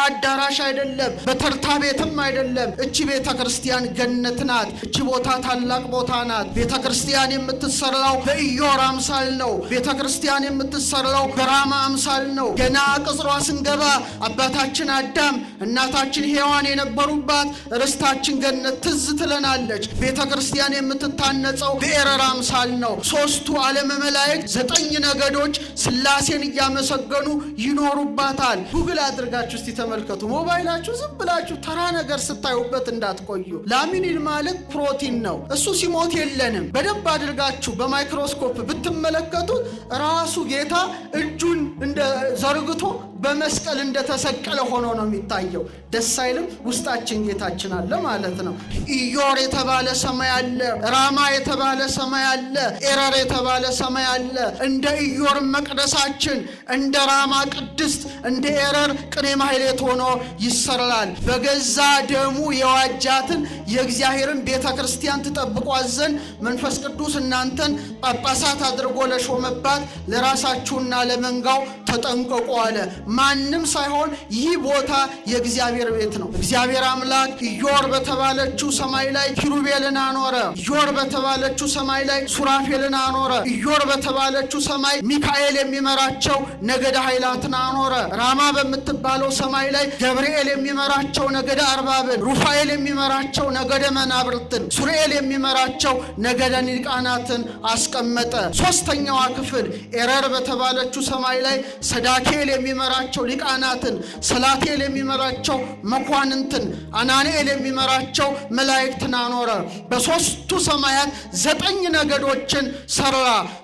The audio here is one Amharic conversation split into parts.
አዳራሽ አይደለም፣ በተርታ ቤትም አይደለም። እቺ ቤተ ክርስቲያን ገነት ናት። እቺ ቦታ ታላቅ ቦታ ናት። ቤተ ክርስቲያን የምትሰራው በኢዮር አምሳል ነው። ቤተ ክርስቲያን የምትሰራው በራማ አምሳል ነው። ገና ቅጽሯ ስንገባ አባታችን አዳም እናታችን ሔዋን የነበሩባት ርስታችን ገነት ትዝ ትለናለች። ቤተ ክርስቲያን የምትታነጸው በኤረር አምሳል ነው። ሦስቱ ዓለመ መላእክት 9 ነገዶች ሥላሴን እያመሰገኑ ይኖሩባታል። ጉግል አድርጋችሁ እስቲ ተመልከቱ። ሞባይላችሁ ዝም ብላችሁ ተራ ነገር ስታዩበት እንዳትቆዩ። ላሚኒን ማለት ፕሮቲን ነው። እሱ ሲሞት የለንም። በደንብ አድርጋችሁ በማይክሮስኮፕ ብትመለከቱት ራሱ ጌታ እጁን እንደ ዘርግቶ በመስቀል እንደተሰቀለ ሆኖ ነው የሚታየው። ደስ አይልም? ውስጣችን ጌታችን አለ ማለት ነው። ኢዮር የተባለ ሰማይ አለ፣ ራማ የተባለ ሰማይ አለ፣ ኤረር የተባለ ሰማይ አለ። እንደ ኢዮር መቅደሳችን፣ እንደ ራማ ቅድስት፣ እንደ ኤረር ቅኔ ማህሌት ሆኖ ይሰራል። በገዛ ደሙ የዋጃትን የእግዚአብሔርን ቤተ ክርስቲያን ትጠብቋት ዘንድ መንፈስ ቅዱስ እናንተን ጳጳሳት አድርጎ ለሾመባት ለራሳችሁና ለመንጋው ተጠንቀቁ አለ። ማንም ሳይሆን ይህ ቦታ የእግዚአብሔር ቤት ነው። እግዚአብሔር አምላክ ኢዮር በተባለችው ሰማይ ላይ ኪሩቤልን አኖረ። ኢዮር በተባለችው ሰማይ ላይ ሱራፌልን አኖረ። ኢዮር በተባለችው ሰማይ ሚካኤል የሚመራቸው ነገደ ኃይላትን አኖረ። ራማ በምትባለው ሰማይ ላይ ገብርኤል የሚመራቸው ነገደ አርባብን፣ ሩፋኤል የሚመራቸው ነገደ መናብርትን፣ ሱርኤል የሚመራቸው ነገደ ሊቃናትን አስቀመጠ። ሶስተኛዋ ክፍል ኤረር በተባለችው ሰማይ ላይ ሰዳኬል የሚመራቸው ሊቃናትን፣ ሰላቴል የሚመራቸው መኳንንትን፣ አናንኤል የሚመራቸው መላእክትን አኖረ። በሦስቱ ሰማያት 9 ነገዶችን ሰራ።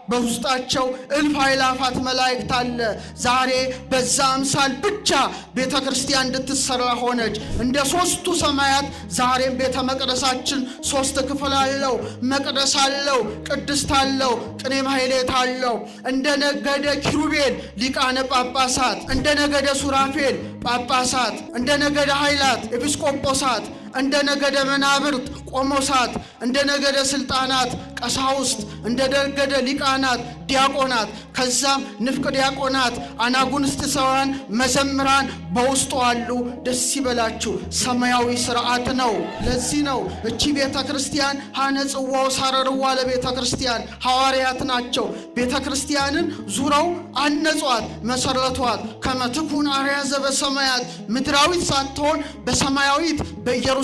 በውስጣቸው እልፍ አእላፋት መላእክት አለ። ዛሬ በዛ አምሳል ብቻ ቤተ ክርስቲያን እንድትሰራ ሆነች። እንደ ሦስቱ ሰማያት ዛሬም ቤተ መቅደሳችን 3 ክፍል አለው። መቅደስ አለው፣ ቅድስት አለው፣ ቅኔ ማህሌት አለው። እንደ ነገደ ኪሩቤል ሊቃነ ጳጳሳት፣ እንደ ነገደ ሱራፌል ጳጳሳት፣ እንደ ነገደ ኃይላት ኤጲስቆጶሳት፣ እንደ ነገደ መናብርት ቆሞሳት፣ እንደ ነገደ ስልጣናት ቀሳውስት፣ እንደ ነገደ ሊቃናት ዲያቆናት፣ ከዛም ንፍቅ ዲያቆናት፣ አናጉንስጢሳውያን መዘምራን በውስጡ አሉ። ደስ ይበላችሁ፣ ሰማያዊ ስርዓት ነው። ለዚህ ነው እቺ ቤተ ክርስቲያን ሐነጽዋው ሳረርዋ ለቤተ ክርስቲያን ሐዋርያት ናቸው። ቤተ ክርስቲያንን ዙረው አነጿት፣ መሰረቷት። ከመትኩን አርያ ዘበሰማያት ምድራዊት ሳትሆን በሰማያዊት በኢየሩሳሌም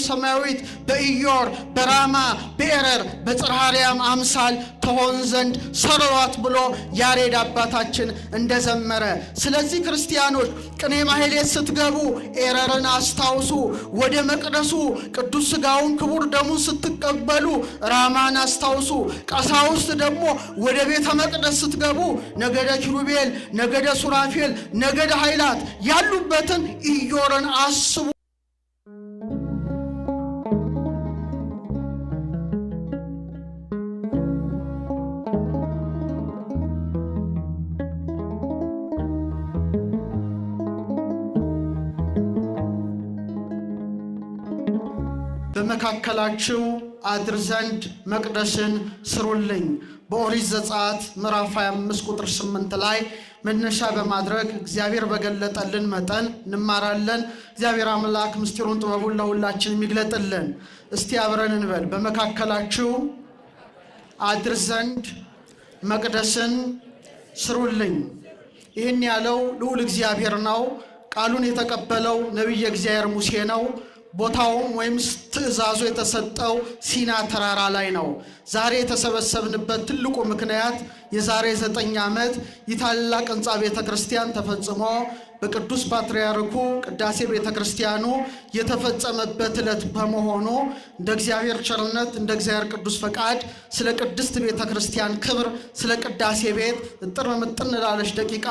ሰማያዊት በኢዮር በራማ በኤረር በጽርሐ አርያም አምሳል ትሆን ዘንድ ሰሯት ብሎ ያሬድ አባታችን እንደዘመረ። ስለዚህ ክርስቲያኖች ቅኔ ማህሌት ስትገቡ ኤረርን አስታውሱ። ወደ መቅደሱ ቅዱስ ሥጋውን ክቡር ደሙን ስትቀበሉ ራማን አስታውሱ። ቀሳውስት ደግሞ ወደ ቤተ መቅደስ ስትገቡ ነገደ ኪሩቤል፣ ነገደ ሱራፌል፣ ነገደ ኃይላት ያሉበትን ኢዮርን አስቡ። በመካከላችሁ አድር ዘንድ መቅደስን ስሩልኝ። በኦሪት ዘጸአት ምዕራፍ 25 ቁጥር 8 ላይ መነሻ በማድረግ እግዚአብሔር በገለጠልን መጠን እንማራለን። እግዚአብሔር አምላክ ምስጢሩን ጥበቡን ለሁላችንም ይግለጥልን። እስቲ አብረን እንበል። በመካከላችሁ አድር ዘንድ መቅደስን ስሩልኝ። ይህን ያለው ልዑል እግዚአብሔር ነው። ቃሉን የተቀበለው ነቢየ እግዚአብሔር ሙሴ ነው። ቦታውም ወይም ትእዛዙ የተሰጠው ሲና ተራራ ላይ ነው። ዛሬ የተሰበሰብንበት ትልቁ ምክንያት የዛሬ 9 ዓመት የታላቅ ሕንጻ ቤተክርስቲያን ተፈጽሞ በቅዱስ ፓትርያርኩ ቅዳሴ ቤተክርስቲያኑ የተፈጸመበት ዕለት በመሆኑ እንደ እግዚአብሔር ቸርነት እንደ እግዚአብሔር ቅዱስ ፈቃድ ስለ ቅድስት ቤተክርስቲያን ክብር ስለ ቅዳሴ ቤት እጥር ምጥን ላለች ደቂቃ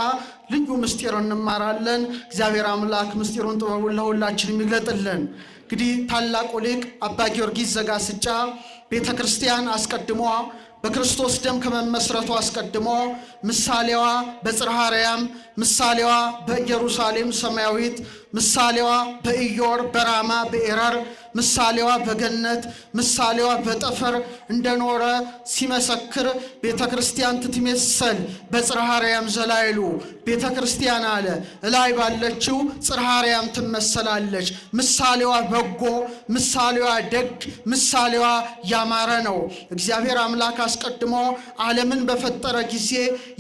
ልዩ ምስጢር እንማራለን። እግዚአብሔር አምላክ ምስጢሩን ጥበቡን ለሁላችንም ይግለጥልን። እንግዲህ ታላቁ ሊቅ አባ ጊዮርጊስ ዘጋስጫ ቤተክርስቲያን አስቀድሞ በክርስቶስ ደም ከመመስረቱ አስቀድሞ ምሳሌዋ በጽርሐ አርያም፣ ምሳሌዋ በኢየሩሳሌም ሰማያዊት፣ ምሳሌዋ በኢዮር በራማ በኤረር፣ ምሳሌዋ በገነት፣ ምሳሌዋ በጠፈር እንደኖረ ሲመሰክር ቤተ ክርስቲያን ትትሜሰል በጽርሐ አርያም ዘላይሉ፣ ቤተ ክርስቲያን አለ እላይ ባለችው ጽርሐ አርያም ትመሰላለች። ምሳሌዋ በጎ፣ ምሳሌዋ ደግ፣ ምሳሌዋ ያማረ ነው። እግዚአብሔር አምላክ አስቀድሞ ዓለምን በፈጠረ ጊዜ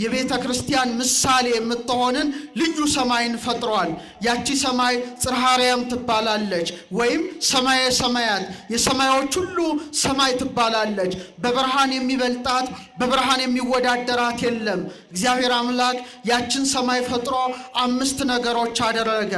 የቤተ ክርስቲያን ምሳሌ የምትሆንን ልዩ ሰማይን ፈጥሯል። ያቺ ሰማይ ጽርሐ አርያም ትባላለች፣ ወይም ሰማየ ሰማያት፣ የሰማዮች ሁሉ ሰማይ ትባላለች። በብርሃን የሚበልጣት፣ በብርሃን የሚወዳደራት የለም። እግዚአብሔር አምላክ ያችን ሰማይ ፈጥሮ አምስት ነገሮች አደረገ።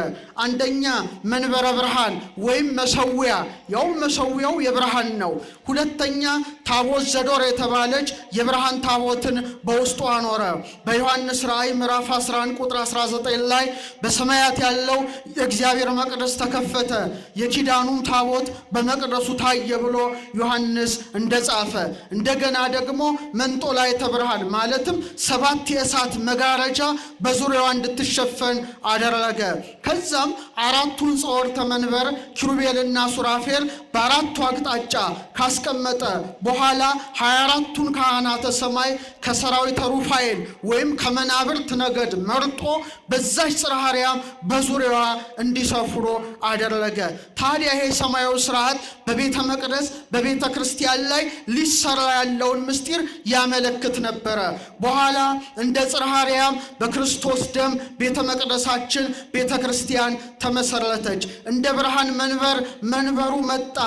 አንደኛ መንበረ ብርሃን ወይም መሰዊያ፣ ያውም መሰዊያው የብርሃን ነው። ሁለተኛ ታቦት ዘዶር የተባለች የብርሃን ታቦትን በውስጡ አኖረ። በዮሐንስ ራእይ ምዕራፍ 11 ቁጥር 19 ላይ በሰማያት ያለው የእግዚአብሔር መቅደስ ተከፈተ፣ የኪዳኑም ታቦት በመቅደሱ ታየ ብሎ ዮሐንስ እንደጻፈ፣ እንደገና ደግሞ መንጦላዕተ ብርሃን ማለትም ሰባት የእሳት መጋረጃ በዙሪያዋ እንድትሸፈን አደረገ። ከዛም አራቱን ጸወርተ መንበር ኪሩቤልና ሱራፌል በአራቱ አቅጣጫ ካስቀመጠ በኋላ 24ቱን ካህናተ ሰማይ ከሰራዊተ ሩፋኤል ወይም ከመናብርት ነገድ መርጦ በዛች ጽርሐ አርያም በዙሪያዋ እንዲሰፍሩ አደረገ። ታዲያ ይሄ ሰማያዊ ስርዓት በቤተ መቅደስ፣ በቤተ ክርስቲያን ላይ ሊሰራ ያለውን ምስጢር ያመለክት ነበረ። በኋላ እንደ ጽርሐ አርያም በክርስቶስ ደም ቤተ መቅደሳችን ቤተ ክርስቲያን ተመሰረተች። እንደ ብርሃን መንበር መንበሩ መጣ።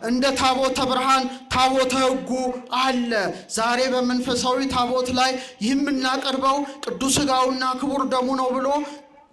እንደ ታቦተ ብርሃን ታቦተ ሕጉ አለ። ዛሬ በመንፈሳዊ ታቦት ላይ ይህ የምናቀርበው ቅዱስ ሥጋውና ክቡር ደሙ ነው ብሎ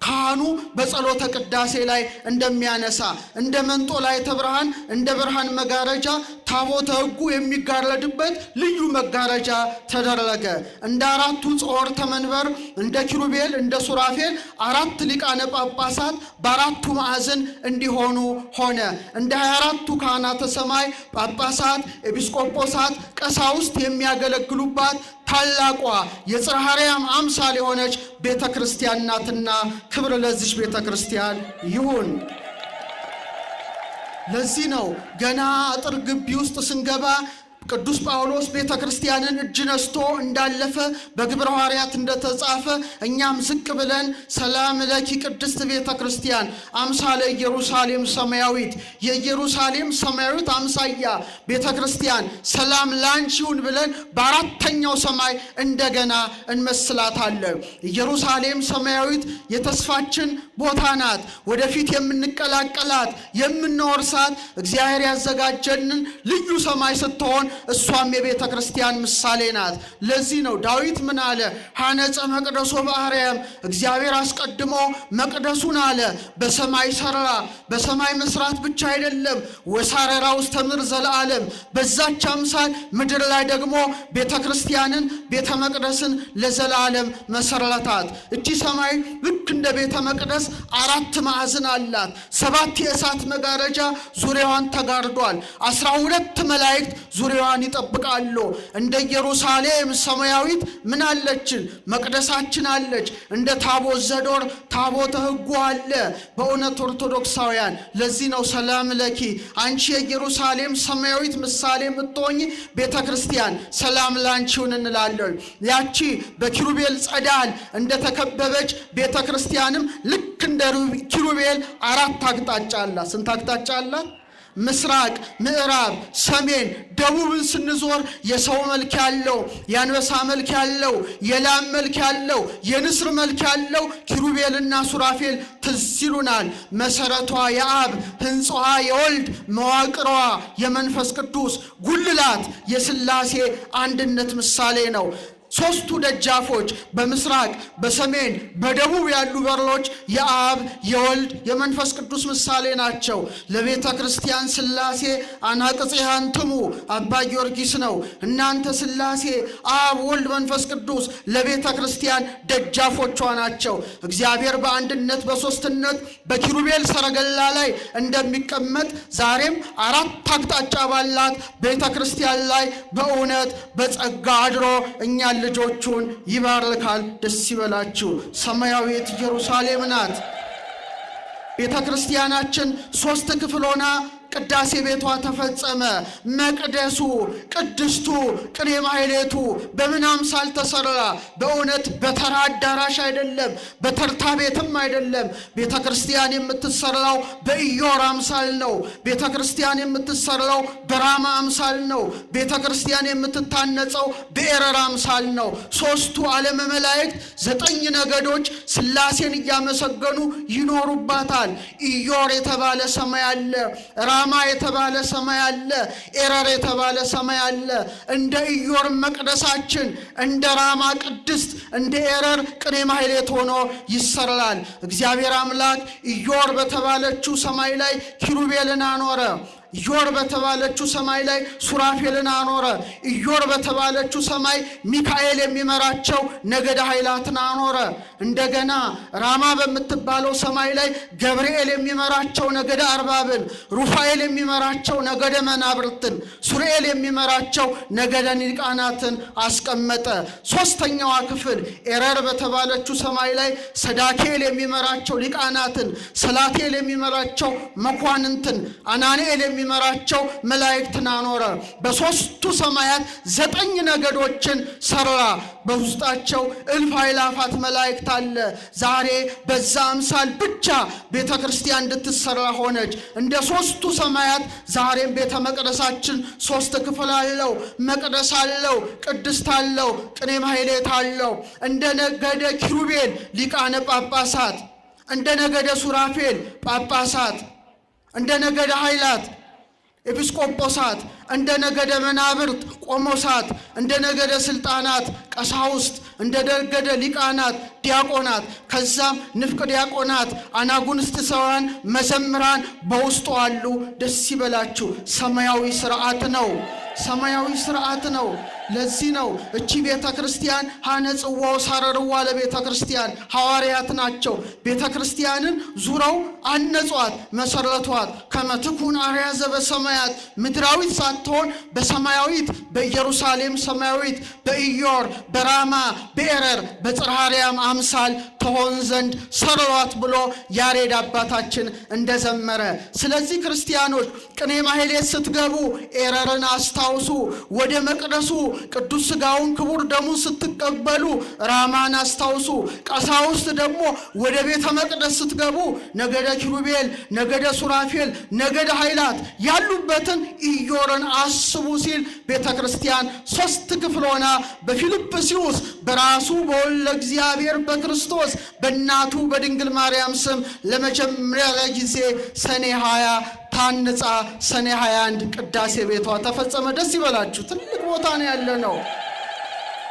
ካህኑ በጸሎተ ቅዳሴ ላይ እንደሚያነሳ፣ እንደ መንጦላዕተ ብርሃን፣ እንደ ብርሃን መጋረጃ ታቦተ ሕጉ የሚጋረድበት ልዩ መጋረጃ ተደረገ። እንደ አራቱ ጸወርተ መንበር፣ እንደ ኪሩቤል፣ እንደ ሱራፌል አራት ሊቃነ ጳጳሳት በአራቱ ማዕዘን እንዲሆኑ ሆነ። እንደ 24ቱ ካህናተ ሰማይ ጳጳሳት፣ ኤጲስቆጶሳት፣ ቀሳውስት የሚያገለግሉባት ታላቋ የጽርሐ አርያም አምሳል የሆነች ቤተ ክርስቲያን ናትና ክብር ለዚች ቤተ ክርስቲያን ይሁን። ለዚህ ነው ገና አጥር ግቢ ውስጥ ስንገባ ቅዱስ ጳውሎስ ቤተ ክርስቲያንን እጅ ነስቶ እንዳለፈ በግብረ ሐዋርያት እንደተጻፈ፣ እኛም ዝቅ ብለን ሰላም ለኪ ቅድስት ቤተ ክርስቲያን አምሳለ ኢየሩሳሌም ሰማያዊት፣ የኢየሩሳሌም ሰማያዊት አምሳያ ቤተ ክርስቲያን ሰላም ላንቺ ይሁን ብለን በአራተኛው ሰማይ እንደገና እንመስላታለን። ኢየሩሳሌም ሰማያዊት የተስፋችን ቦታ ናት። ወደፊት የምንቀላቀላት፣ የምንወርሳት፣ እግዚአብሔር ያዘጋጀንን ልዩ ሰማይ ስትሆን እሷም የቤተ ክርስቲያን ምሳሌ ናት። ለዚህ ነው ዳዊት ምን አለ? ሐነጸ መቅደሶ በአርያም፣ እግዚአብሔር አስቀድሞ መቅደሱን አለ በሰማይ ሰራ። በሰማይ መስራት ብቻ አይደለም፣ ወሳረራ ውስተ ምድር ዘለዓለም፣ በዛች አምሳል ምድር ላይ ደግሞ ቤተ ክርስቲያንን፣ ቤተ መቅደስን ለዘላለም መሰረታት። እቺ ሰማይ ልክ እንደ ቤተ መቅደስ አራት ማዕዘን አላት። ሰባት የእሳት መጋረጃ ዙሪያዋን ተጋርዷል። 12 መላእክት ዙሪያዋን ይጠብቃሉ። እንደ ኢየሩሳሌም ሰማያዊት ምን አለችን? መቅደሳችን አለች። እንደ ታቦት ዘዶር ታቦተ ሕጉ አለ። በእውነት ኦርቶዶክሳውያን፣ ለዚህ ነው ሰላም ለኪ፣ አንቺ የኢየሩሳሌም ሰማያዊት ምሳሌ የምትሆኝ ቤተ ክርስቲያን ሰላም ላንቺውን እንላለን። ያቺ በኪሩቤል ጸዳል እንደተከበበች ቤተ ክርስቲያንም ልክ እንደ ኪሩቤል አራት አቅጣጫ አላት። ስንት አቅጣጫ አላት? ምስራቅ፣ ምዕራብ፣ ሰሜን፣ ደቡብን ስንዞር የሰው መልክ ያለው፣ የአንበሳ መልክ ያለው፣ የላም መልክ ያለው፣ የንስር መልክ ያለው ኪሩቤልና ሱራፌል ትዝ ይሉናል። መሰረቷ የአብ፣ ሕንፃዋ የወልድ፣ መዋቅሯ የመንፈስ ቅዱስ፣ ጉልላት የሥላሴ አንድነት ምሳሌ ነው። ሶስቱ ደጃፎች በምስራቅ፣ በሰሜን፣ በደቡብ ያሉ በሮች የአብ፣ የወልድ፣ የመንፈስ ቅዱስ ምሳሌ ናቸው። ለቤተ ክርስቲያን ሥላሴ አናቅጽ አንትሙ አባ ጊዮርጊስ ነው። እናንተ ሥላሴ አብ፣ ወልድ፣ መንፈስ ቅዱስ ለቤተ ክርስቲያን ደጃፎቿ ናቸው። እግዚአብሔር በአንድነት በሶስትነት በኪሩቤል ሰረገላ ላይ እንደሚቀመጥ ዛሬም አራት አቅጣጫ ባላት ቤተ ክርስቲያን ላይ በእውነት በጸጋ አድሮ እኛን ልጆቹን ይባርካል። ደስ ይበላችሁ። ሰማያዊት ኢየሩሳሌም ናት። ቤተ ክርስቲያናችን ሶስት ክፍል ሆና ቅዳሴ ቤቷ ተፈጸመ። መቅደሱ፣ ቅድስቱ፣ ቅኔ ማሕሌቱ በምን አምሳል ተሰራ? በእውነት በተራ አዳራሽ አይደለም፣ በተርታ ቤትም አይደለም። ቤተ ክርስቲያን የምትሰራው በኢዮር አምሳል ነው። ቤተ ክርስቲያን የምትሰራው በራማ አምሳል ነው። ቤተ ክርስቲያን የምትታነጸው በኤረር አምሳል ነው። ሦስቱ ዓለመ መላእክት 9 ነገዶች ሥላሴን እያመሰገኑ ይኖሩባታል። ኢዮር የተባለ ሰማይ አለ፣ ራማ የተባለ ሰማይ አለ፣ ኤረር የተባለ ሰማይ አለ። እንደ ኢዮር መቅደሳችን፣ እንደ ራማ ቅድስት፣ እንደ ኤረር ቅኔ ማሕሌት ሆኖ ይሰራል። እግዚአብሔር አምላክ ኢዮር በተባለችው ሰማይ ላይ ኪሩቤልን አኖረ። ኢዮር በተባለችው ሰማይ ላይ ሱራፌልን አኖረ። ኢዮር በተባለችው ሰማይ ሚካኤል የሚመራቸው ነገደ ኃይላትን አኖረ። እንደገና ራማ በምትባለው ሰማይ ላይ ገብርኤል የሚመራቸው ነገደ አርባብን፣ ሩፋኤል የሚመራቸው ነገደ መናብርትን፣ ሱርኤል የሚመራቸው ነገደ ሊቃናትን አስቀመጠ። ሶስተኛዋ ክፍል ኤረር በተባለችው ሰማይ ላይ ሰዳኬል የሚመራቸው ሊቃናትን፣ ሰላቴል የሚመራቸው መኳንንትን፣ አናንኤል የሚመራቸው መላእክትን አኖረ። በሦስቱ ሰማያት 9 ነገዶችን ሰራ። በውስጣቸው እልፍ አእላፋት መላእክት አለ። ዛሬ በዛ አምሳል ብቻ ቤተ ክርስቲያን እንድትሰራ ሆነች። እንደ ሦስቱ ሰማያት ዛሬም ቤተ መቅደሳችን 3 ክፍል አለው። መቅደስ አለው፣ ቅድስት አለው፣ ቅኔ ማሕሌት አለው። እንደ ነገደ ኪሩቤል ሊቃነ ጳጳሳት፣ እንደ ነገደ ሱራፌል ጳጳሳት፣ እንደ ነገደ ኃይላት ኤጲስቆጶሳት፣ እንደ ነገደ መናብርት ቆሞሳት፣ እንደ ነገደ ስልጣናት ቀሳውስት፣ እንደ ነገደ ሊቃናት ዲያቆናት፣ ከዛም ንፍቅ ዲያቆናት፣ አናጉንስጢሳውያን መዘምራን በውስጡ አሉ። ደስ ይበላችሁ። ሰማያዊ ስርዓት ነው። ሰማያዊ ስርዓት ነው። ለዚህ ነው እቺ ቤተ ክርስቲያን ሐነጽዋው ሳረርዋ ለቤተ ክርስቲያን ሐዋርያት ናቸው። ቤተ ክርስቲያንን ዙረው አነጿት፣ መሰረቷት። ከመትኩን አርያ ዘበሰማያት ምድራዊት ሳትሆን በሰማያዊት በኢየሩሳሌም ሰማያዊት በኢዮር በራማ በኤረር በጽርሐ አርያም አምሳል ትሆን ዘንድ ሰሯት ብሎ ያሬድ አባታችን እንደዘመረ። ስለዚህ ክርስቲያኖች ቅኔ ማሕሌት ስትገቡ ኤረርን አስታውሱ። ወደ መቅደሱ ቅዱስ ሥጋውን ክቡር ደሙን ስትቀበሉ ራማን አስታውሱ። ቀሳውስት ደግሞ ወደ ቤተ መቅደስ ስትገቡ ነገደ ኪሩቤል፣ ነገደ ሱራፌል፣ ነገደ ኃይላት ያሉበትን ኢዮርን አስቡ ሲል ቤተ ክርስቲያን 3 ክፍል ሆና በፊልጵስዩስ በራሱ በወልደ እግዚአብሔር በክርስቶስ በእናቱ በድንግል ማርያም ስም ለመጀመሪያ ጊዜ ሰኔ 20 ታንጻ ሰኔ 21 ቅዳሴ ቤቷ ተፈጸመ። ደስ ይበላችሁ። ትልቅ ቦታ ነው ያለነው።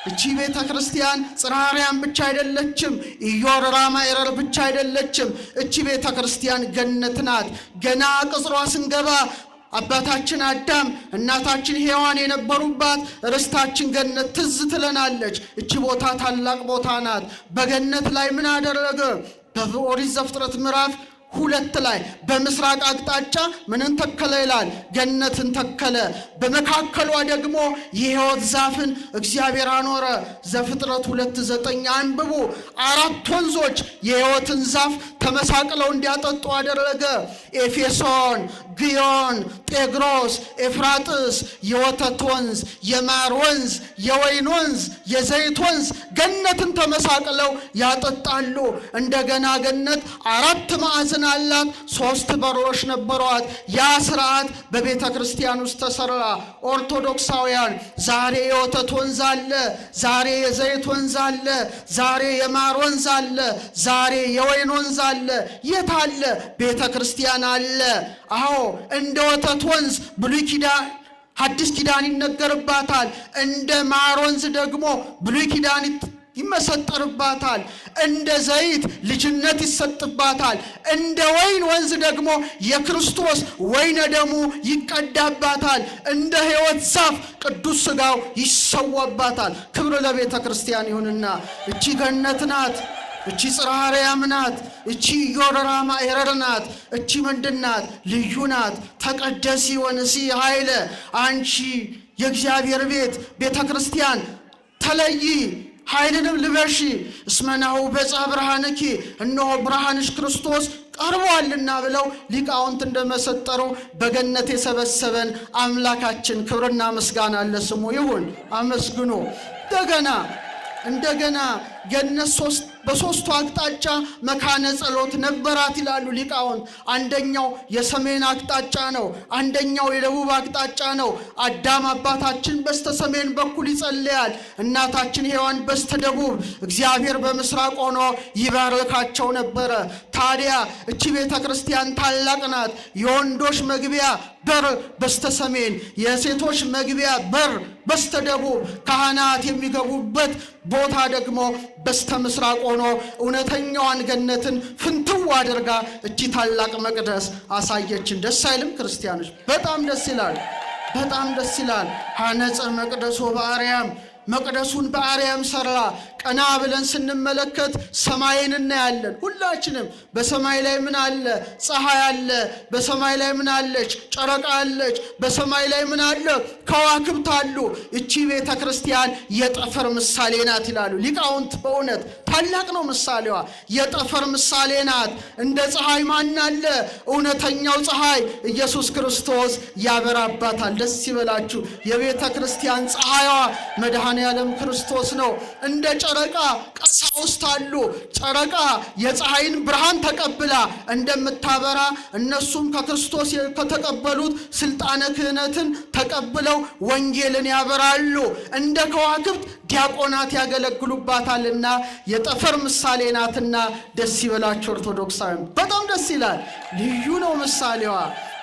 እቺ ቤተ ክርስቲያን ጽርሐ አርያም ብቻ አይደለችም። ኢዮር ራማ ኤረር ብቻ አይደለችም። እቺ ቤተ ክርስቲያን ገነት ናት። ገና ቅጽሯ ስንገባ አባታችን አዳም እናታችን ሔዋን የነበሩባት ርስታችን ገነት ትዝ ትለናለች። እቺ ቦታ ታላቅ ቦታ ናት። በገነት ላይ ምን አደረገ? በኦሪት ዘፍጥረት ምዕራፍ 2 ላይ በምስራቅ አቅጣጫ ምንን ተከለ ይላል? ገነትን ተከለ። በመካከሏ ደግሞ የሕይወት ዛፍን እግዚአብሔር አኖረ። ዘፍጥረት 2:9 አንብቡ። 4 ወንዞች የሕይወትን ዛፍ ተመሳቅለው እንዲያጠጡ አደረገ። ኤፌሶን፣ ግዮን፣ ጤግሮስ፣ ኤፍራጥስ፣ የወተት ወንዝ፣ የማር ወንዝ፣ የወይን ወንዝ፣ የዘይት ወንዝ ገነትን ተመሳቅለው ያጠጣሉ። እንደገና ገነት 4 ማዕዘን አላት፣ 3 በሮች ነበሯት። ያ ስርዓት በቤተ ክርስቲያን ውስጥ ተሰራ። ኦርቶዶክሳውያን ዛሬ የወተት ወንዝ አለ፣ ዛሬ የዘይት ወንዝ አለ፣ ዛሬ የማር ወንዝ አለ፣ ዛሬ የወይን ወንዝ አለ። የት አለ? ቤተ ክርስቲያን አለ። አዎ እንደ ወተት ወንዝ ብሉይ ኪዳን ሐዲስ ኪዳን ይነገርባታል። እንደ ማር ወንዝ ደግሞ ብሉይ ኪዳን ይመሰጠርባታል። እንደ ዘይት ልጅነት ይሰጥባታል። እንደ ወይን ወንዝ ደግሞ የክርስቶስ ወይነ ደሙ ይቀዳባታል። እንደ ሕይወት ዛፍ ቅዱስ ሥጋው ይሰዋባታል። ክብር ለቤተ ክርስቲያን ይሁንና እቺ ገነት ናት። እቺ ጽርሐ አርያም ናት። እቺ ኢዮር ራማ ኤረር ናት። እቺ ምንድን ናት? ልዩ ናት። ተቀደሲ ወንሲ ኃይለ አንቺ የእግዚአብሔር ቤት ቤተ ክርስቲያን ተለይ ኃይልንም ልበሺ፣ እስመ ናሁ በጽሐ ብርሃንኪ፣ እነሆ ብርሃንሽ ክርስቶስ ቀርቧልና ብለው ሊቃውንት እንደመሰጠሩ በገነት የሰበሰበን አምላካችን ክብርና ምስጋና ለስሙ ይሁን። አመስግኑ። እንደገና እንደገና ገነት በሶስቱ አቅጣጫ መካነ ጸሎት ነበራት ይላሉ ሊቃውንት። አንደኛው የሰሜን አቅጣጫ ነው። አንደኛው የደቡብ አቅጣጫ ነው። አዳም አባታችን በስተ ሰሜን በኩል ይጸልያል። እናታችን ሔዋን በስተ ደቡብ፣ እግዚአብሔር በምስራቅ ሆኖ ይባርካቸው ነበረ። ታዲያ እቺ ቤተ ክርስቲያን ታላቅ ናት። የወንዶች መግቢያ በር በስተ ሰሜን፣ የሴቶች መግቢያ በር በስተ ደቡብ፣ ካህናት የሚገቡበት ቦታ ደግሞ በስተ ምስራቅ ሆኖ እውነተኛዋን ገነትን ፍንትው አድርጋ እቺ ታላቅ መቅደስ አሳየችን። ደስ አይልም ክርስቲያኖች? በጣም ደስ ይላል። በጣም ደስ ይላል። ሐነጸ መቅደሶ በአርያም፣ መቅደሱን በአርያም ሰራ። ቀና ብለን ስንመለከት ሰማይን እናያለን። ሁላችንም በሰማይ ላይ ምን አለ? ፀሐይ አለ። በሰማይ ላይ ምን አለች? ጨረቃ አለች። በሰማይ ላይ ምን አለ? ከዋክብት አሉ። እቺ ቤተ ክርስቲያን የጠፈር ምሳሌ ናት ይላሉ ሊቃውንት። በእውነት ታላቅ ነው ምሳሌዋ። የጠፈር ምሳሌ ናት። እንደ ፀሐይ ማን አለ? እውነተኛው ፀሐይ ኢየሱስ ክርስቶስ ያበራባታል። ደስ ይበላችሁ። የቤተ ክርስቲያን ፀሐይዋ መድኃኔ ዓለም ክርስቶስ ነው። እንደ ጨረቃ ቀሳውስት አሉ። ጨረቃ የፀሐይን ብርሃን ተቀብላ እንደምታበራ እነሱም ከክርስቶስ ከተቀበሉት ስልጣነ ክህነትን ተቀብለው ወንጌልን ያበራሉ። እንደ ከዋክብት ዲያቆናት ያገለግሉባታልና የጠፈር ምሳሌ ናትና ደስ ይበላችሁ ኦርቶዶክሳውያን። በጣም ደስ ይላል። ልዩ ነው ምሳሌዋ፣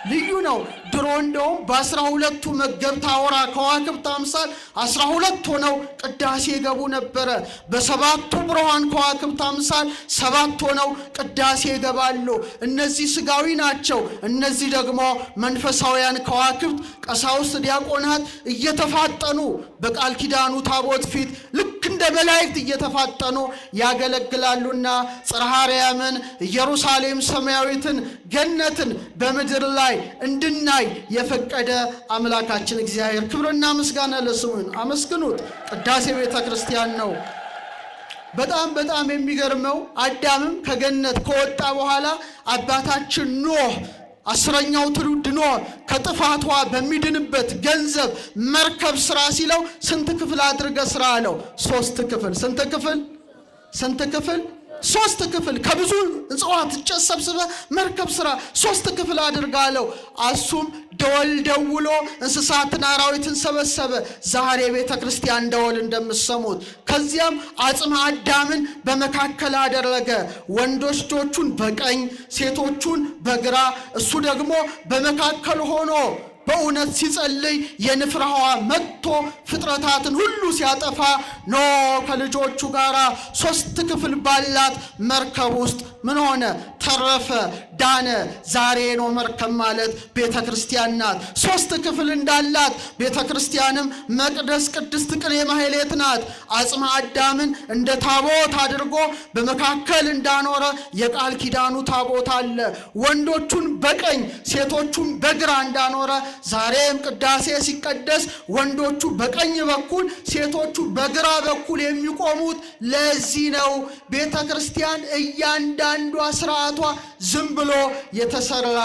ልዩ ነው። ድሮ እንደውም በ12ቱ መገብተ አውራ ከዋክብት አምሳል 12 ሆነው ቅዳሴ ይገቡ ነበረ። በሰባቱ ብርሃን ከዋክብት አምሳል 7 ሆነው ቅዳሴ ይገባሉ። እነዚህ ስጋዊ ናቸው። እነዚህ ደግሞ መንፈሳውያን ከዋክብት ቀሳውስት፣ ዲያቆናት እየተፋጠኑ በቃል ኪዳኑ ታቦት ፊት ልክ እንደ መላእክት እየተፋጠኑ ያገለግላሉና ጽርሐ አርያምን ኢየሩሳሌም ሰማያዊትን ገነትን በምድር ላይ እንድናይ የፈቀደ አምላካችን እግዚአብሔር ክብርና ምስጋና ለስሙ ይሁን። አመስግኑት። ቅዳሴ ቤተ ክርስቲያን ነው። በጣም በጣም የሚገርመው አዳምም ከገነት ከወጣ በኋላ አባታችን ኖህ፣ 10ኛው ትውልድ ኖህ ከጥፋቷ በሚድንበት ገንዘብ መርከብ ስራ ሲለው ስንት ክፍል አድርገ ስራ አለው? 3 ክፍል። ስንት ክፍል? ስንት ክፍል? 3 ክፍል። ከብዙ እጽዋት እንጨት ሰብስበ መርከብ ስራ 3 ክፍል አድርጋ አለው። እሱም ደወል ደውሎ እንስሳትን አራዊትን ሰበሰበ። ዛሬ ቤተ ክርስቲያን ደወል እንደምትሰሙት። ከዚያም አጽመ አዳምን በመካከል አደረገ። ወንዶች ልጆቹን በቀኝ ሴቶቹን በግራ፣ እሱ ደግሞ በመካከል ሆኖ በእውነት ሲጸልይ የንፍር ውሃ መጥቶ ፍጥረታትን ሁሉ ሲያጠፋ ኖህ ከልጆቹ ጋር 3 ክፍል ባላት መርከብ ውስጥ ምን ሆነ? ተረፈ፣ ዳነ። ዛሬ ነው መርከብ ማለት ቤተ ክርስቲያን ናት። 3 ክፍል እንዳላት ቤተ ክርስቲያንም መቅደስ ቅድስት ቅኔ ማህሌት ናት። አጽመ አዳምን እንደ ታቦት አድርጎ በመካከል እንዳኖረ የቃል ኪዳኑ ታቦት አለ። ወንዶቹን በቀኝ ሴቶቹን በግራ እንዳኖረ ዛሬም ቅዳሴ ሲቀደስ ወንዶቹ በቀኝ በኩል ሴቶቹ በግራ በኩል የሚቆሙት ለዚህ ነው። ቤተ ክርስቲያን እያንዳንዷ ስርዓቷ ዝም ብሎ የተሰራ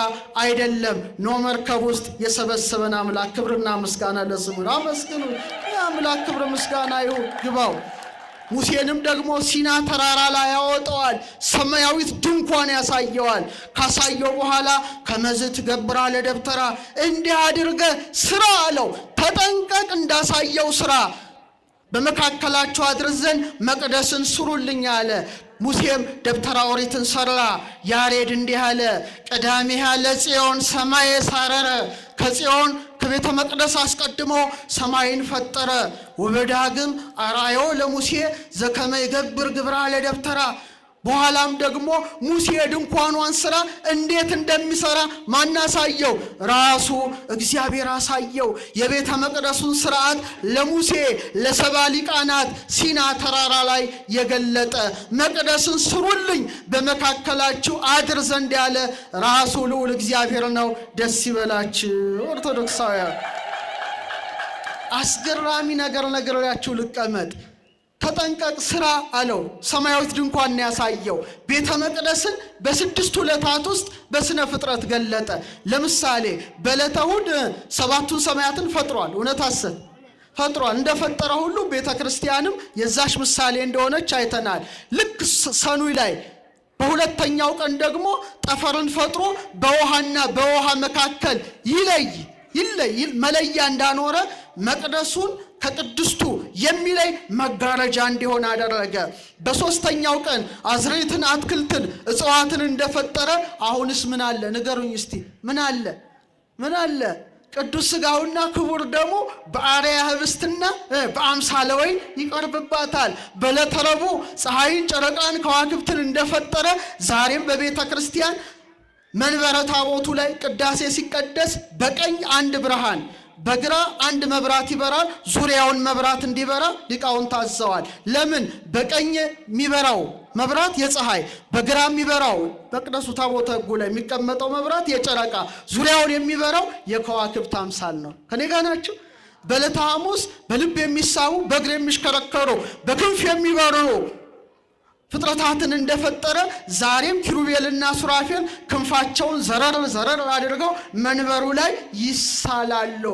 አይደለም። ኖህ መርከብ ውስጥ የሰበሰበን አምላክ ክብርና ምስጋና ለስሙ ይሁን። አመስግኑ። የአምላክ ክብር ምስጋና ይሁን ግባው። ሙሴንም ደግሞ ሲና ተራራ ላይ ያወጣዋል። ሰማያዊት ድንኳን ያሳየዋል። ካሳየው በኋላ ከመዝ ትገብራ ለደብተራ፣ እንዲህ አድርገ ስራ አለው። ተጠንቀቅ እንዳሳየው ስራ። በመካከላቸው አድር ዘንድ መቅደስን ስሩልኝ አለ። ሙሴም ደብተራ ኦሪትን ሰራ። ያሬድ እንዲህ አለ፣ ቀዳሚሃ ለጽዮን ሰማይ ሳረረ፣ ከጽዮን ከቤተ መቅደስ አስቀድሞ ሰማይን ፈጠረ። ወበዳግም አርአዮ ለሙሴ ዘከመ ይገብር ግብራ ለደብተራ፣ በኋላም ደግሞ ሙሴ የድንኳኗን ስራ እንዴት እንደሚሰራ ማን አሳየው? ራሱ እግዚአብሔር አሳየው። የቤተ መቅደሱን ስርዓት ለሙሴ ለሰባ ሊቃናት ሲና ተራራ ላይ የገለጠ፣ መቅደስን ስሩልኝ በመካከላችሁ አድር ዘንድ ያለ ራሱ ልዑል እግዚአብሔር ነው። ደስ ይበላችሁ ኦርቶዶክሳውያን። አስገራሚ ነገር ነግሬያችሁ ልቀመጥ። ተጠንቀቅ ስራ አለው። ሰማያዊት ድንኳን ያሳየው ቤተ መቅደስን በስድስቱ ዕለታት ውስጥ በስነ ፍጥረት ገለጠ። ለምሳሌ በዕለተ እሑድ ሰባቱን ሰማያትን ፈጥሯል። እውነት ሐሰት? ፈጥሯል። እንደፈጠረ ሁሉ ቤተ ክርስቲያንም የዛሽ ምሳሌ እንደሆነች አይተናል። ልክ ሰኑይ ላይ በሁለተኛው ቀን ደግሞ ጠፈርን ፈጥሮ በውሃና በውሃ መካከል ይለይ ይለይ መለያ እንዳኖረ መቅደሱን ከቅድስቱ የሚለይ መጋረጃ እንዲሆን አደረገ። በሦስተኛው ቀን አዝርዕትን፣ አትክልትን፣ እጽዋትን እንደፈጠረ አሁንስ ምን አለ ንገሩኝ እስቲ። ምን አለ? ምን አለ? ቅዱስ ሥጋውና ክቡር ደሙ በአርያ ህብስትና በአምሳለ ወይን ይቀርብባታል። በዕለተ ረቡዕ ፀሐይን፣ ጨረቃን፣ ከዋክብትን እንደፈጠረ ዛሬም በቤተ ክርስቲያን መንበረ ታቦቱ ላይ ቅዳሴ ሲቀደስ በቀኝ አንድ ብርሃን በግራ አንድ መብራት ይበራል። ዙሪያውን መብራት እንዲበራ ሊቃውንት ታዘዋል። ለምን? በቀኝ የሚበራው መብራት የፀሐይ፣ በግራ የሚበራው መቅደሱ ታቦተ ሕጉ ላይ የሚቀመጠው መብራት የጨረቃ፣ ዙሪያውን የሚበራው የከዋክብት አምሳል ነው። ከኔ ጋር ናችሁ? በዕለተ ሐሙስ በልብ የሚሳቡ፣ በእግር የሚሽከረከሩ፣ በክንፍ የሚበሩ ፍጥረታትን እንደፈጠረ ዛሬም ኪሩቤልና ሱራፌል ክንፋቸውን ዘረር ዘረር አድርገው መንበሩ ላይ ይሳላሉ።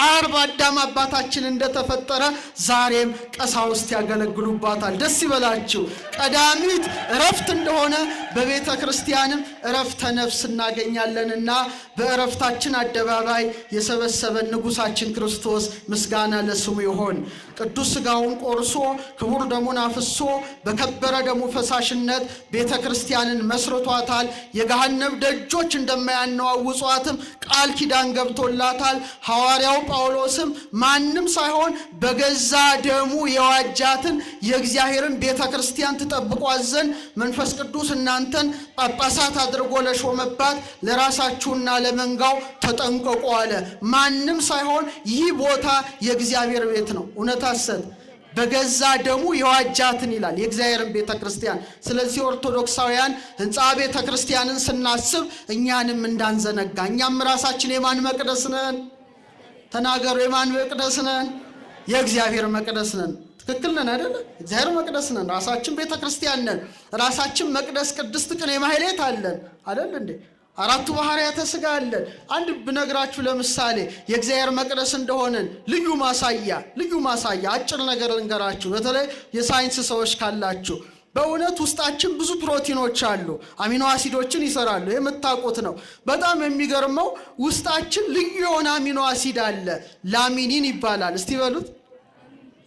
ዓርብ አዳም አባታችን እንደተፈጠረ ዛሬም ቀሳውስት ያገለግሉባታል። ደስ ይበላችሁ። ቀዳሚት እረፍት እንደሆነ በቤተ ክርስቲያንም እረፍተ ነፍስ እናገኛለንና በእረፍታችን አደባባይ የሰበሰበን ንጉሳችን ክርስቶስ ምስጋና ለስሙ ይሆን። ቅዱስ ሥጋውን ቆርሶ ክቡር ደሙን አፍሶ በከበረ ደሙ ፈሳሽነት ቤተ ክርስቲያንን መስርቷታል። የገሃነም ደጆች እንደማያነዋውጿትም ቃል ኪዳን ገብቶላታል። ሐዋርያው ጳውሎስም ማንም ሳይሆን በገዛ ደሙ የዋጃትን የእግዚአብሔርን ቤተ ክርስቲያን ትጠብቋት ዘንድ መንፈስ ቅዱስ እናንተን ጳጳሳት አድርጎ ለሾመባት ለራሳችሁና ለመንጋው ተጠንቀቁ አለ። ማንም ሳይሆን ይህ ቦታ የእግዚአብሔር ቤት ነው። እውነት ሐሰት? በገዛ ደሙ የዋጃትን ይላል የእግዚአብሔርን ቤተ ክርስቲያን። ስለዚህ ኦርቶዶክሳውያን ሕንፃ ቤተ ክርስቲያንን ስናስብ እኛንም እንዳንዘነጋ፣ እኛም ራሳችን የማን መቅደስ ነን? ተናገሩ። የማን መቅደስ ነን? የእግዚአብሔር መቅደስ ነን። ትክክል ነን አይደለ? እግዚአብሔር መቅደስ ነን። ራሳችን ቤተ ክርስቲያን ነን። ራሳችን መቅደስ ቅድስት ቅኔ ማህሌት አለን አይደል እንዴ? አራቱ ባህርያተ ሥጋ አለን። አንድ ብነግራችሁ ለምሳሌ የእግዚአብሔር መቅደስ እንደሆነን ልዩ ማሳያ፣ ልዩ ማሳያ አጭር ነገር ልንገራችሁ። በተለይ የሳይንስ ሰዎች ካላችሁ በእውነት ውስጣችን ብዙ ፕሮቲኖች አሉ። አሚኖ አሲዶችን ይሰራሉ፣ የምታውቁት ነው። በጣም የሚገርመው ውስጣችን ልዩ የሆነ አሚኖ አሲድ አለ። Laminin ይባላል። እስቲ በሉት፣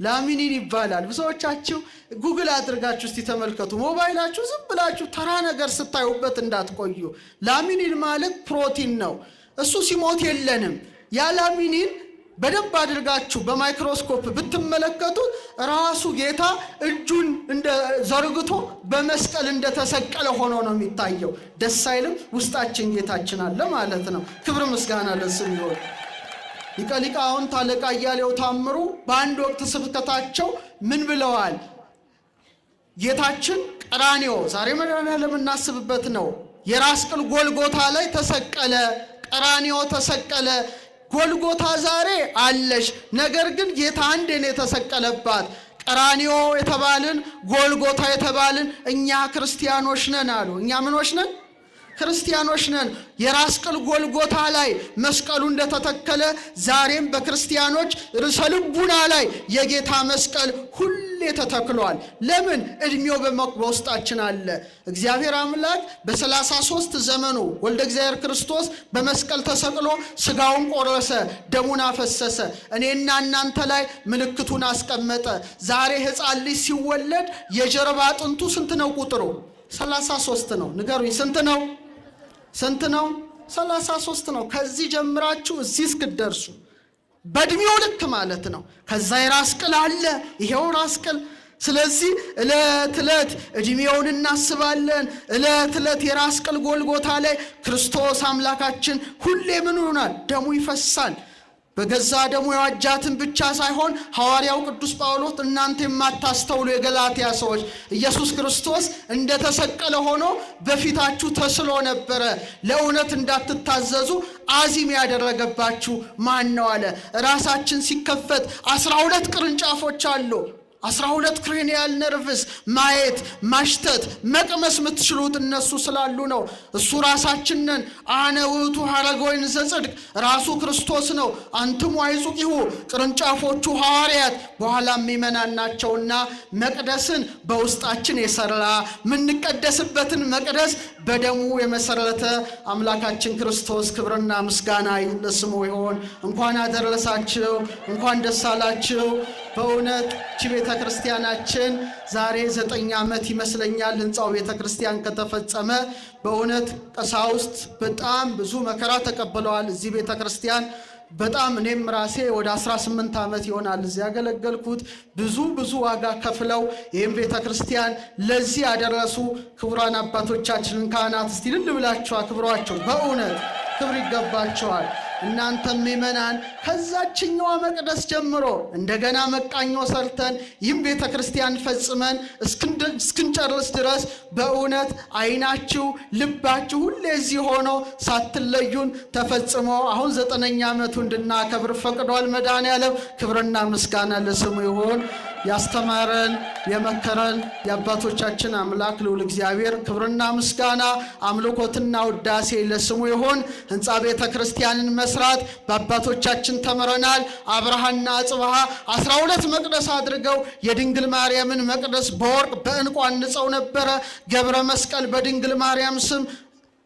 laminin ይባላል። ብዙዎቻችሁ ጉግል አድርጋችሁ እስቲ ተመልከቱ። ሞባይላችሁ ዝም ብላችሁ ተራ ነገር ስታዩበት እንዳትቆዩ። Laminin ማለት ፕሮቲን ነው። እሱ ሲሞት የለንም። ያ laminin በደንብ አድርጋችሁ በማይክሮስኮፕ ብትመለከቱት ራሱ ጌታ እጁን እንደ ዘርግቶ በመስቀል እንደተሰቀለ ሆኖ ነው የሚታየው። ደስ አይልም? ውስጣችን ጌታችን አለ ማለት ነው። ክብር ምስጋና ለስሙ ይሁን። ሊቀ ሊቃውንት አለቃ እያሌው ታምሩ በአንድ ወቅት ስብከታቸው ምን ብለዋል? ጌታችን ቀራንዮ ዛሬ መድኃኔዓለም የምናስብበት ነው። የራስ ቅል ጎልጎታ ላይ ተሰቀለ። ቀራንዮ ተሰቀለ። ጎልጎታ ዛሬ አለች። ነገር ግን ጌታ አንዴ ነው የተሰቀለባት። ቀራንዮ የተባልን ጎልጎታ የተባልን እኛ ክርስቲያኖች ነን አሉ። እኛ ምኖች ነን? ክርስቲያኖች ነን። የራስ ቅል ጎልጎታ ላይ መስቀሉ እንደተተከለ ዛሬም በክርስቲያኖች ርዕሰ ልቡና ላይ የጌታ መስቀል ሁሌ ተተክሏል። ለምን? እድሜው በውስጣችን አለ። እግዚአብሔር አምላክ በ33 ዘመኑ ወልደ እግዚአብሔር ክርስቶስ በመስቀል ተሰቅሎ ስጋውን ቆረሰ፣ ደሙን አፈሰሰ። እኔና እናንተ ላይ ምልክቱን አስቀመጠ። ዛሬ ሕፃን ልጅ ሲወለድ የጀርባ አጥንቱ ስንት ነው? ቁጥሩ 33 ነው። ንገሩኝ፣ ስንት ነው? ስንት ነው? 33 ነው። ከዚህ ጀምራችሁ እዚህ እስክትደርሱ በእድሜው ልክ ማለት ነው። ከዛ የራስ ቅል አለ። ይሄው ራስ ቅል። ስለዚህ ዕለት ዕለት እድሜውን እናስባለን። ዕለት ዕለት የራስ ቅል ጎልጎታ ላይ ክርስቶስ አምላካችን ሁሌ ምን ይሆናል? ደሙ ይፈሳል። በገዛ ደሙ የዋጃትን ብቻ ሳይሆን ሐዋርያው ቅዱስ ጳውሎስ እናንተ የማታስተውሉ የገላትያ ሰዎች ኢየሱስ ክርስቶስ እንደተሰቀለ ሆኖ በፊታችሁ ተስሎ ነበረ፣ ለእውነት እንዳትታዘዙ አዚም ያደረገባችሁ ማን ነው አለ። ራሳችን ሲከፈት 12 ቅርንጫፎች አሉ። 12 cranial nerves ማየት፣ ማሽተት፣ መቅመስ የምትችሉት እነሱ ስላሉ ነው። እሱ ራሳችን ነን። አነ ውእቱ ሐረገ ወይን ዘጽድቅ፣ ራሱ ክርስቶስ ነው። አንትሙ አዕጹቂሁ፣ ቅርንጫፎቹ ሐዋርያት በኋላም ምእመናን ናቸውና መቅደስን በውስጣችን የሰራ፣ የምንቀደስበትን መቅደስ በደሙ የመሰረተ አምላካችን ክርስቶስ ክብርና ምስጋና ለስሙ ይሆን። እንኳን አደረሳችሁ፣ እንኳን ደስ አላችሁ። በእውነት ቺ ቤተ ክርስቲያናችን ዛሬ 9 ዓመት ይመስለኛል ህንፃው ቤተ ክርስቲያን ከተፈጸመ። በእውነት ቀሳውስት በጣም ብዙ መከራ ተቀብለዋል እዚህ ቤተ ክርስቲያን። በጣም እኔም ራሴ ወደ 18 ዓመት ይሆናል እዚህ ያገለገልኩት። ብዙ ብዙ ዋጋ ከፍለው ይህም ቤተ ክርስቲያን ለዚህ ያደረሱ ክቡራን አባቶቻችንን ካህናት እስቲ እልል ብላችሁ አክብሯቸው። በእውነት ክብር ይገባቸዋል። እናንተም ምእመናን ከዛችኛዋ መቅደስ ጀምሮ እንደገና መቃኞ ሰርተን ይህም ቤተ ክርስቲያን ፈጽመን እስክንጨርስ ድረስ በእውነት ዓይናችሁ ልባችሁ ሁሌ እዚህ ሆኖ ሳትለዩን ተፈጽሞ አሁን 9ኛ ዓመቱ እንድናከብር ፈቅዷል መድኃኔዓለም። ክብርና ምስጋና ለስሙ ይሁን። ያስተማረን የመከረን የአባቶቻችን አምላክ ልዑል እግዚአብሔር ክብርና ምስጋና አምልኮትና ውዳሴ ለስሙ ይሁን። ህንፃ ቤተ ክርስቲያንን መስራት በአባቶቻችን ተምረናል። አብርሃና አጽብሃ 12 መቅደስ አድርገው የድንግል ማርያምን መቅደስ በወርቅ በዕንቁ አንጸው ነበረ። ገብረ መስቀል በድንግል ማርያም ስም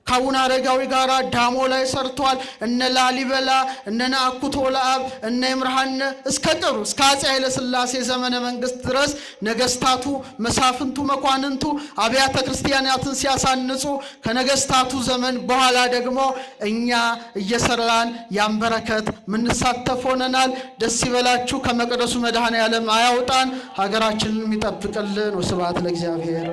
ከአቡነ አረጋዊ ጋር ዳሞ ላይ ሰርቷል። እነ ላሊበላ፣ እነ ናኩቶ ለአብ፣ እነ ይምርሃነ እስከ ቅርብ እስከ አፄ ኃይለ ሥላሴ ዘመነ መንግስት ድረስ ነገስታቱ፣ መሳፍንቱ፣ መኳንንቱ አብያተ ክርስቲያናትን ሲያሳንጹ ከነገስታቱ ዘመን በኋላ ደግሞ እኛ እየሰራን ያን በረከት ምንሳተፍ ሆነናል። ደስ ይበላችሁ። ከመቅደሱ መድኃኔዓለም አያውጣን፣ ሀገራችንን የሚጠብቅልን። ወስብሐት ለእግዚአብሔር።